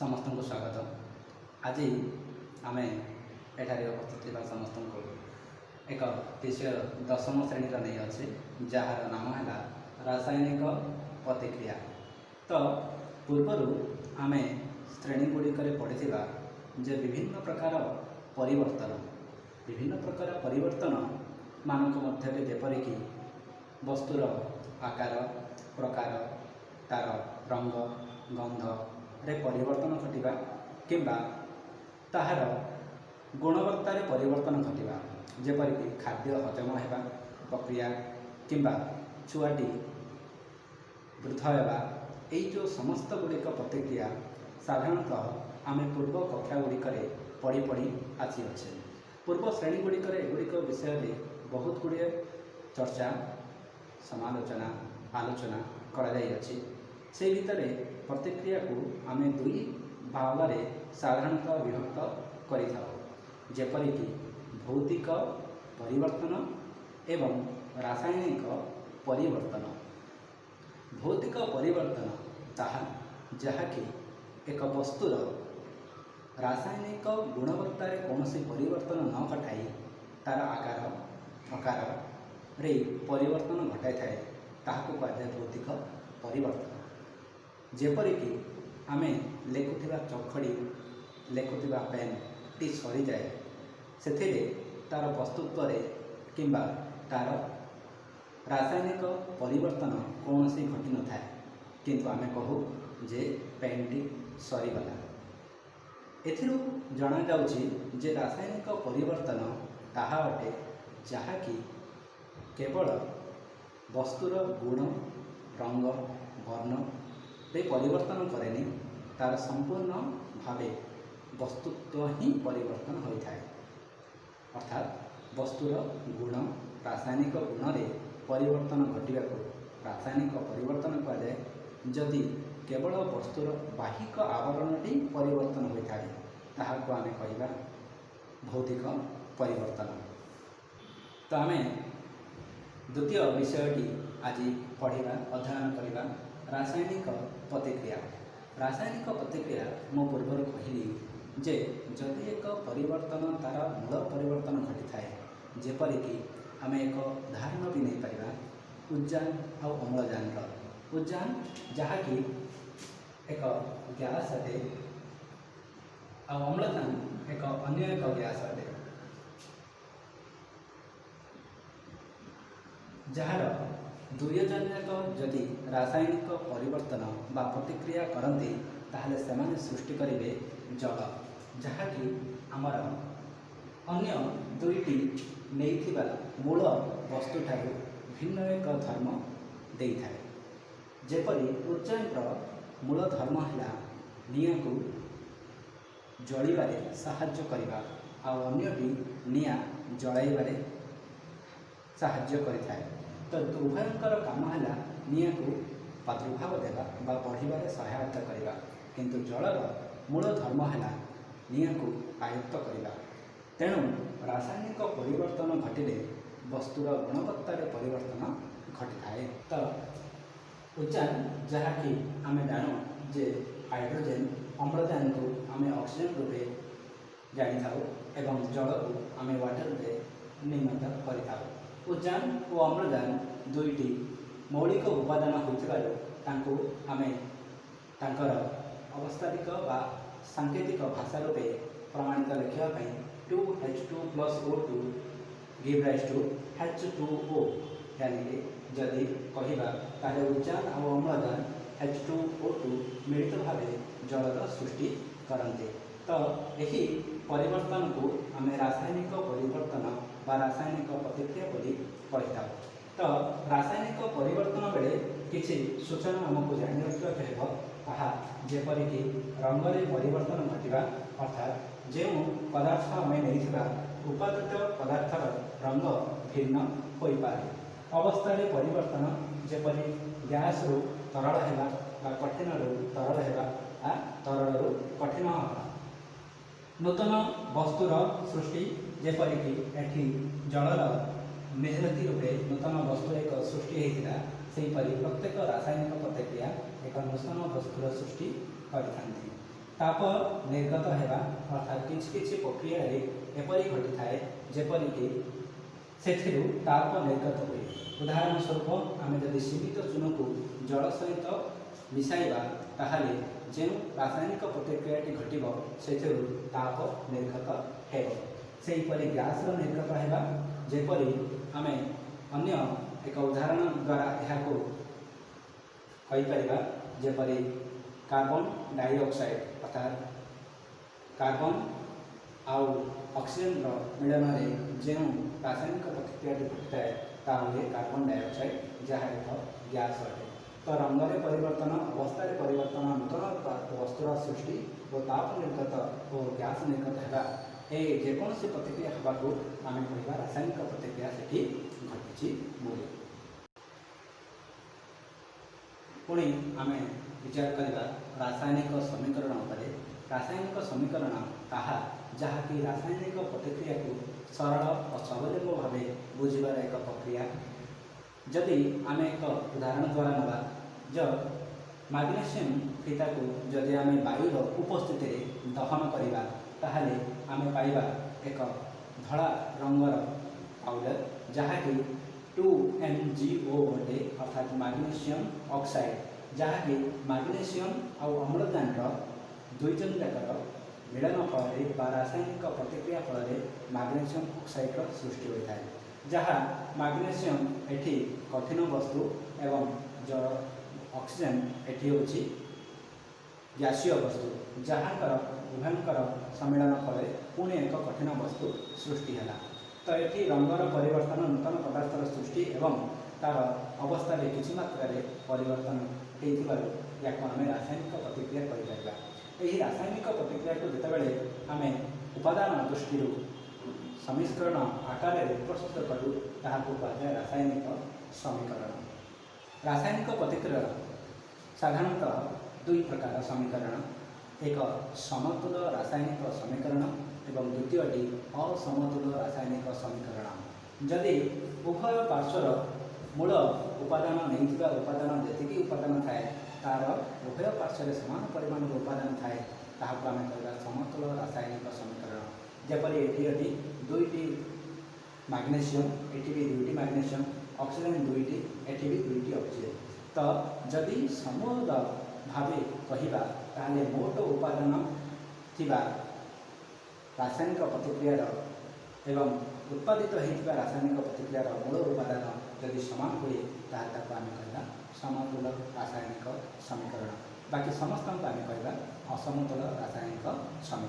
ସମସ୍ତଙ୍କୁ ସ୍ୱାଗତ। ଆଜି ଆମେ ଏଠାରେ ଉପସ୍ଥିତ ଥିବା ସମସ୍ତଙ୍କୁ ଏକ ବିଷୟ ଦଶମ ଶ୍ରେଣୀର ନେଇ ଅଛି, ଯାହାର ନାମ ହେଲା ରାସାୟନିକ ପ୍ରତିକ୍ରିୟା। ତ ପୂର୍ବରୁ ଆମେ ଶ୍ରେଣୀ ଗୁଡ଼ିକରେ ପଢ଼ିଥିବା ଯେ ବିଭିନ୍ନ ପ୍ରକାର ପରିବର୍ତ୍ତନ ମାନଙ୍କ ମଧ୍ୟରେ, ଯେପରିକି ବସ୍ତୁର ଆକାର, ପ୍ରକାର, ତା'ର ରଙ୍ଗ, ଗନ୍ଧରେ ପରିବର୍ତ୍ତନ ଘଟିବା କିମ୍ବା ତାହାର ଗୁଣବତ୍ତାରେ ପରିବର୍ତ୍ତନ ଘଟିବା, ଯେପରିକି ଖାଦ୍ୟ ହଜମ ହେବା ପ୍ରକ୍ରିୟା କିମ୍ବା ଛୁଆଟି ବୃଦ୍ଧ ହେବା, ଏଇ ଯେଉଁ ସମସ୍ତ ଗୁଡ଼ିକ ପ୍ରତିକ୍ରିୟା ସାଧାରଣତଃ ଆମେ ପୂର୍ବ କକ୍ଷା ଗୁଡ଼ିକରେ ପଢ଼ି ପଢ଼ି ଆସିଅଛେ। ପୂର୍ବ ଶ୍ରେଣୀ ଗୁଡ଼ିକରେ ଏଗୁଡ଼ିକ ବିଷୟରେ ବହୁତ ଗୁଡ଼ିଏ ଚର୍ଚ୍ଚା, ସମାଲୋଚନା, ଆଲୋଚନା କରାଯାଇଅଛି। ସେଇ ଭିତରେ ପ୍ରତିକ୍ରିୟାକୁ ଆମେ ଦୁଇ ଭାଗରେ ସାଧାରଣତଃ ବିଭକ୍ତ କରିଥାଉ, ଯେପରିକି ଭୌତିକ ପରିବର୍ତ୍ତନ ଏବଂ ରାସାୟନିକ ପରିବର୍ତ୍ତନ। ଭୌତିକ ପରିବର୍ତ୍ତନ ତାହା ଯାହାକି ଏକ ବସ୍ତୁର ରାସାୟନିକ ଗୁଣବତ୍ତାରେ କୌଣସି ପରିବର୍ତ୍ତନ ନ ଘଟାଇ ତା'ର ଆକାର, ପ୍ରକାରରେ ପରିବର୍ତ୍ତନ ଘଟାଇଥାଏ, ତାହାକୁ କୁହାଯାଏ ଭୌତିକ ପରିବର୍ତ୍ତନ। ଯେପରିକି ଆମେ ଲେଖୁଥିବା ଚଖଡ଼ି, ଲେଖୁଥିବା ପେନ୍ଟି ସରିଯାଏ, ସେଥିରେ ତା'ର ବସ୍ତୁତ୍ୱରେ କିମ୍ବା ତା'ର ରାସାୟନିକ ପରିବର୍ତ୍ତନ କୌଣସି ଘଟିନଥାଏ, କିନ୍ତୁ ଆମେ କହୁ ଯେ ପେନ୍ଟି ସରିଗଲା। ଏଥିରୁ ଜଣାଯାଉଛି ଯେ ରାସାୟନିକ ପରିବର୍ତ୍ତନ ତାହା ଅଟେ ଯାହାକି କେବଳ ବସ୍ତୁର ଗୁଣ, ରଙ୍ଗ, ବର୍ଣ୍ଣରେ ପରିବର୍ତ୍ତନ କରେନି, ତା'ର ସମ୍ପୂର୍ଣ୍ଣ ଭାବେ ବସ୍ତୁତ୍ୱ ହିଁ ପରିବର୍ତ୍ତନ ହୋଇଥାଏ। ଅର୍ଥାତ୍ ବସ୍ତୁର ଗୁଣ, ରାସାୟନିକ ଗୁଣରେ ପରିବର୍ତ୍ତନ ଘଟିବାକୁ ରାସାୟନିକ ପରିବର୍ତ୍ତନ କୁହାଯାଏ। ଯଦି କେବଳ ବସ୍ତୁର ବାହ୍ୟିକ ଆବରଣଟି ପରିବର୍ତ୍ତନ ହୋଇଥାଏ, ତାହାକୁ ଆମେ କହିବା ଭୌତିକ ପରିବର୍ତ୍ତନ। ତ ଆମେ ଦ୍ୱିତୀୟ ବିଷୟଟି ଆଜି ପଢ଼ିବା, ଅଧ୍ୟୟନ କରିବା, ରାସାୟନିକ ପ୍ରତିକ୍ରିୟା। ରାସାୟନିକ ପ୍ରତିକ୍ରିୟା ମୁଁ ପୂର୍ବରୁ କହିଲି ଯେ ଯଦି ଏକ ପରିବର୍ତ୍ତନ, ତା'ର ମୂଳ ପରିବର୍ତ୍ତନ ଘଟିଥାଏ, ଯେପରିକି ଆମେ ଏକ ଉଦାହରଣ ବି ନେଇପାରିବା ଉଦ୍ଜାନ ଆଉ ଅମ୍ଳଜାନର। ଉଦ୍ଜାନ ଯାହାକି ଏକ ଗ୍ୟାସ୍ ଅଟେ ଆଉ ଅମ୍ଳଜାନ ଏକ ଅନ୍ୟ ଏକ ଗ୍ୟାସ୍ ଅଟେ, ଯାହାର ଦୁଇଜଣ ଯାକ ଯଦି ରାସାୟନିକ ପରିବର୍ତ୍ତନ ବା ପ୍ରତିକ୍ରିୟା କରନ୍ତି, ତାହେଲେ ସେମାନେ ସୃଷ୍ଟି କରିବେ ଜଳ, ଯାହାକି ଆମର ଅନ୍ୟ ଦୁଇଟି ନେଇଥିବା ମୂଳ ବସ୍ତୁଠାରୁ ଭିନ୍ନ ଏକ ଧର୍ମ ଦେଇଥାଏ। ଯେପରି ଉଦ୍ଜାନର ମୂଳ ଧର୍ମ ହେଲା ନିଆଁକୁ ଜଳିବାରେ ସାହାଯ୍ୟ କରିବା ଆଉ ଅନ୍ୟଟି ନିଆଁ ଜଳାଇବାରେ ସାହାଯ୍ୟ କରିଥାଏ। ତ ଉଭୟଙ୍କର କାମ ହେଲା ନିଆଁକୁ ପ୍ରାଦୁର୍ଭାବ ଦେବା ବା ବଢ଼ିବାରେ ସହାୟତା କରିବା, କିନ୍ତୁ ଜଳର ମୂଳ ଧର୍ମ ହେଲା ନିଆଁକୁ ଆୟତ୍ତ କରିବା। ତେଣୁ ରାସାୟନିକ ପରିବର୍ତ୍ତନ ଘଟିଲେ ବସ୍ତୁର ଗୁଣବତ୍ତାରେ ପରିବର୍ତ୍ତନ ଘଟିଥାଏ। ତ ଉଦ୍ଜାନ, ଯାହାକି ଆମେ ଜାଣୁ ଯେ ହାଇଡ୍ରୋଜେନ୍, ଅମ୍ଳଜାନକୁ ଆମେ ଅକ୍ସିଜେନ୍ ରୂପେ ଜାଣିଥାଉ ଏବଂ ଜଳକୁ ଆମେ ୱାଟର ରୂପେ ନିର୍ଣ୍ଣିତ କରିଥାଉ। ଉଦ୍ଜାନ ଓ ଅମ୍ଳଜାନ ଦୁଇଟି ମୌଳିକ ଉପାଦାନ ହୋଇଥିବାରୁ ତାଙ୍କୁ ଆମେ ତାଙ୍କର ଅବସ୍ଥାନିକ ବା ସାଙ୍କେତିକ ଭାଷା ରୂପେ ପ୍ରମାଣିତ ଲେଖିବା ପାଇଁ 2H2 plus O2 give rise to H2O, यानी ଯଦି କହିବା ତାହେଲେ ଉଦ୍ଜାନ ଆଉ ଅମ୍ଳଜାନ H2O2 ମିଳିତ ଭାବେ ଜଳର ସୃଷ୍ଟି କରନ୍ତି। ତ ଏହି ପରିବର୍ତ୍ତନକୁ ଆମେ ରାସାୟନିକ ପରିବର୍ତ୍ତନ ବା ରାସାୟନିକ ପ୍ରତିକ୍ରିୟା ବୋଲି କହିଥାଉ। ତ ରାସାୟନିକ ପରିବର୍ତ୍ତନ ବେଳେ କିଛି ସୂଚନା ଆମକୁ ଜାଣି ରଖିବାକୁ ହେବ, ତାହା ଯେପରିକି ରଙ୍ଗରେ ପରିବର୍ତ୍ତନ ଘଟିବା, ଅର୍ଥାତ୍ ଯେଉଁ ପଦାର୍ଥ ଆମେ ନେଇଥିବା ଉପାଦିତ ପଦାର୍ଥର ରଙ୍ଗ ଭିନ୍ନ ହୋଇପାରେ। ଅବସ୍ଥାରେ ପରିବର୍ତ୍ତନ, ଯେପରି ଗ୍ୟାସ୍ରୁ ତରଳ ହେବା ବା କଠିନରୁ ତରଳ ହେବା ବା ତରଳରୁ କଠିନ ହେବା। ନୂତନ ବସ୍ତୁର ସୃଷ୍ଟି, ଯେପରିକି ଏଠି ଜଳର ନିର୍ଗତି ରୂପେ ନୂତନ ବସ୍ତୁ ଏକ ସୃଷ୍ଟି ହେଇଥିଲା, ସେହିପରି ପ୍ରତ୍ୟେକ ରାସାୟନିକ ପ୍ରତିକ୍ରିୟା ଏକ ନୂତନ ବସ୍ତୁର ସୃଷ୍ଟି କରିଥାନ୍ତି। ତାପ ନିର୍ଗତ ହେବା, ଅର୍ଥାତ୍ କିଛି କିଛି ପ୍ରକ୍ରିୟାରେ ଏପରି ଘଟିଥାଏ ଯେପରିକି ସେଥିରୁ ତାପ ନିର୍ଗତ ହୁଏ। ଉଦାହରଣ ସ୍ୱରୂପ, ଆମେ ଯଦି ସୀମିତ ଚୂନକୁ ଜଳ ସହିତ ମିଶାଇବା, ତାହେଲେ ଯେଉଁ ରାସାୟନିକ ପ୍ରତିକ୍ରିୟାଟି ଘଟିବ, ସେଥିରୁ ତାପ ନିର୍ଗତ ହେବ। ସେହିପରି ଗ୍ୟାସ୍ର ନିର୍ଗତ ହେବା, ଯେପରି ଆମେ ଅନ୍ୟ ଏକ ଉଦାହରଣ ଦ୍ୱାରା ଏହାକୁ କହିପାରିବା, ଯେପରି କାର୍ବନ ଡାଇଅକ୍ସାଇଡ଼, ଅର୍ଥାତ୍ କାର୍ବନ ଆଉ ଅକ୍ସିଜେନର ମିଳନରେ ଯେଉଁ ରାସାୟନିକ ପ୍ରତିକ୍ରିୟାଟି ଘଟିଥାଏ, ତାହା ହୁଏ କାର୍ବନ ଡାଇଅକ୍ସାଇଡ଼, ଯାହା ଏକ ଗ୍ୟାସ୍ ଅଟେ। ତ ରଙ୍ଗରେ ପରିବର୍ତ୍ତନ, ଅବସ୍ଥାରେ ପରିବର୍ତ୍ତନ, ନୂତନ ବସ୍ତୁର ସୃଷ୍ଟି ଓ ତାପ ନିର୍ଗତ ଓ ଗ୍ୟାସ୍ ନିର୍ଗତ ହେବା, ଏ ଯେକୌଣସି ପ୍ରତିକ୍ରିୟା ହେବାକୁ ଆମେ କହିବା ରାସାୟନିକ ପ୍ରତିକ୍ରିୟା ସେଠି ଘଟିଛି ବୋଲି। ପୁଣି ଆମେ ବିଚାର କରିବା ରାସାୟନିକ ସମୀକରଣ ଉପରେ। ରାସାୟନିକ ସମୀକରଣ ତାହା ଯାହାକି ରାସାୟନିକ ପ୍ରତିକ୍ରିୟାକୁ ସରଳ ଓ ସ୍ୱାବଲମ୍ବ ଭାବେ ବୁଝିବାର ଏକ ପ୍ରକ୍ରିୟା। ଯଦି ଆମେ ଏକ ଉଦାହରଣ ଦ୍ୱାରା ନେବା ଯେ ମାଗ୍ନେସିୟମ୍ ଫିତାକୁ ଯଦି ଆମେ ବାୟୁର ଉପସ୍ଥିତିରେ ଦହନ କରିବା, ତାହେଲେ ଆମେ ପାଇବା ଏକ ଧଳା ରଙ୍ଗର ପାଉଡ଼ର, ଯାହାକି 2MgO ଅଟେ, ଅର୍ଥାତ୍ ମାଗ୍ନେସିୟମ୍ ଅକ୍ସାଇଡ଼, ଯାହାକି ମାଗ୍ନେସିୟମ୍ ଆଉ ଅମ୍ଳଜାନର ଦୁଇଜଣ ଯାକର ମିଳନ ଫଳରେ ବା ରାସାୟନିକ ପ୍ରତିକ୍ରିୟା ଫଳରେ ମାଗ୍ନେସିୟମ୍ ଅକ୍ସାଇଡ଼ର ସୃଷ୍ଟି ହୋଇଥାଏ। ଯାହା ମାଗ୍ନେସିୟମ୍ ଏଠି କଠିନ ବସ୍ତୁ ଏବଂ ଜଳ ଅକ୍ସିଜେନ୍ ଏଠି ହେଉଛି ଗ୍ୟାସୀୟ ବସ୍ତୁ, ଯାହାଙ୍କର ଉଭୟଙ୍କର ସମ୍ମିଳନ ଫଳରେ ପୁଣି ଏକ କଠିନ ବସ୍ତୁ ସୃଷ୍ଟି ହେଲା। ତ ଏଠି ରଙ୍ଗର ପରିବର୍ତ୍ତନ, ନୂତନ ପଦାର୍ଥର ସୃଷ୍ଟି ଏବଂ ତା'ର ଅବସ୍ଥାରେ କିଛି ମାତ୍ରାରେ ପରିବର୍ତ୍ତନ ହେଇଥିବାରୁ ୟାକୁ ଆମେ ରାସାୟନିକ ପ୍ରତିକ୍ରିୟା କହିପାରିବା। ଏହି ରାସାୟନିକ ପ୍ରତିକ୍ରିୟାକୁ ଯେତେବେଳେ ଆମେ ଉପାଦାନ ଦୃଷ୍ଟିରୁ ସମୀକରଣ ଆକାରରେ ପ୍ରସ୍ତୁତ କରୁ, ତାହାକୁ କୁହାଯାଏ ରାସାୟନିକ ସମୀକରଣ। ରାସାୟନିକ ପ୍ରତିକ୍ରିୟା ସାଧାରଣତଃ ଦୁଇ ପ୍ରକାର ସମୀକରଣ: ଏକ ସମତୁଲ ରାସାୟନିକ ସମୀକରଣ ଏବଂ ଦ୍ୱିତୀୟଟି ଅସମତୁଲ ରାସାୟନିକ ସମୀକରଣ। ଯଦି ଉଭୟ ପାର୍ଶ୍ୱର ମୂଳ ଉପାଦାନ ନେଇଥିବା ଉପାଦାନ ଯେତିକି ଉପାଦାନ ଥାଏ, ତା'ର ଉଭୟ ପାର୍ଶ୍ୱରେ ସମାନ ପରିମାଣର ଉପାଦାନ ଥାଏ, ତାହାକୁ ଆମେ କହିବା ସମତୁଲ ରାସାୟନିକ ସମୀକରଣ। ଯେପରି ଏଠି ଦୁଇଟି ମାଗ୍ନେସିୟମ୍, ଏଠି ବି ଦୁଇଟି ମାଗ୍ନେସିୟମ୍, ଅକ୍ସିଜେନ୍ ଦୁଇଟି, ଏଠି ବି ଦୁଇଟି ଅକ୍ସିଜେନ୍। ତ ଯଦି ସମୂହ ଭାବେ କହିବା, ତାହେଲେ ମୋଟ ଉପାଦାନ ଥିବା ରାସାୟନିକ ପ୍ରତିକ୍ରିୟାର ଏବଂ ଉତ୍ପାଦିତ ହୋଇଥିବା ରାସାୟନିକ ପ୍ରତିକ୍ରିୟାର ମୂଳ ଉପାଦାନ ଯଦି ସମାନ ହୁଏ, ତାହେଲେ ତାକୁ ଆମେ କହିବା ସମତୁଲ ରାସାୟନିକ ସମୀକରଣ। ବାକି ସମସ୍ତଙ୍କୁ ଆମେ କହିବା ଅସମତୁଲ ରାସାୟନିକ ସମୀକରଣ।